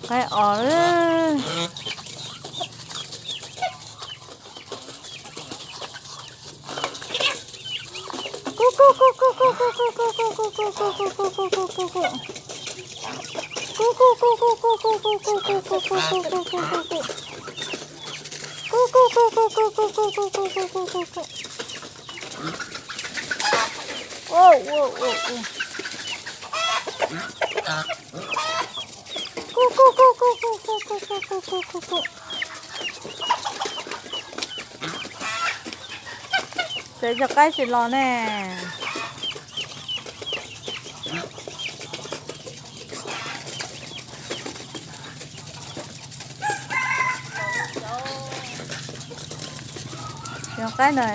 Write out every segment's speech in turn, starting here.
Qaib os. Tsev cov qaib tsis los ne. Cov qaib ntawd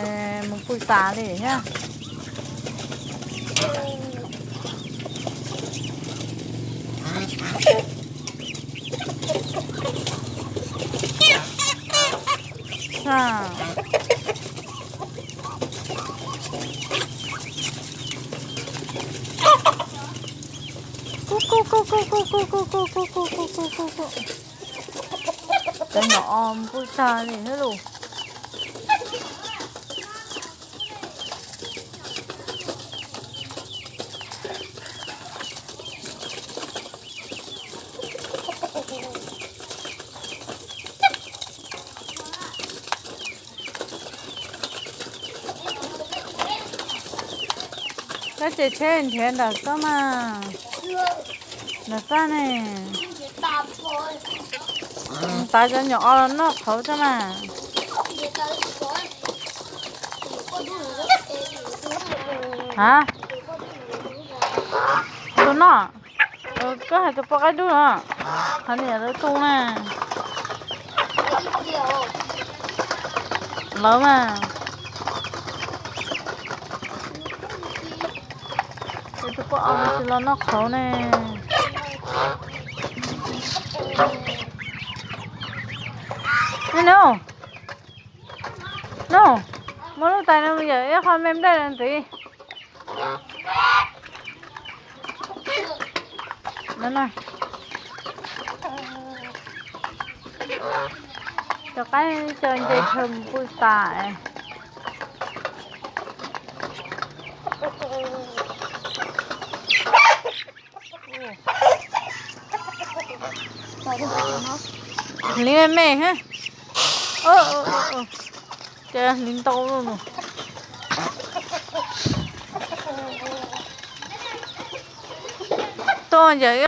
mus pw tas li thiab. Cov nyom o pw tag li thiab lauj. Koj ces tsheb nrhiav ntawm koj mas. Ntawm koj ne. Tav cov nyom o los noj qhauv tso mas. Ha? Tus no. Koj hais tus poj qaib dub no. Hais niam lawv tu na. Lawv mas. Tus poj o tsis los noj qhauv ne. No. No. Muab lub tais no mus yawm ib qho me nplej ntxiv. Cov qaib cov nce chaw mus pw tas. Hliv me me thiab. Ces hliv ntau lawm. Tuaj yawm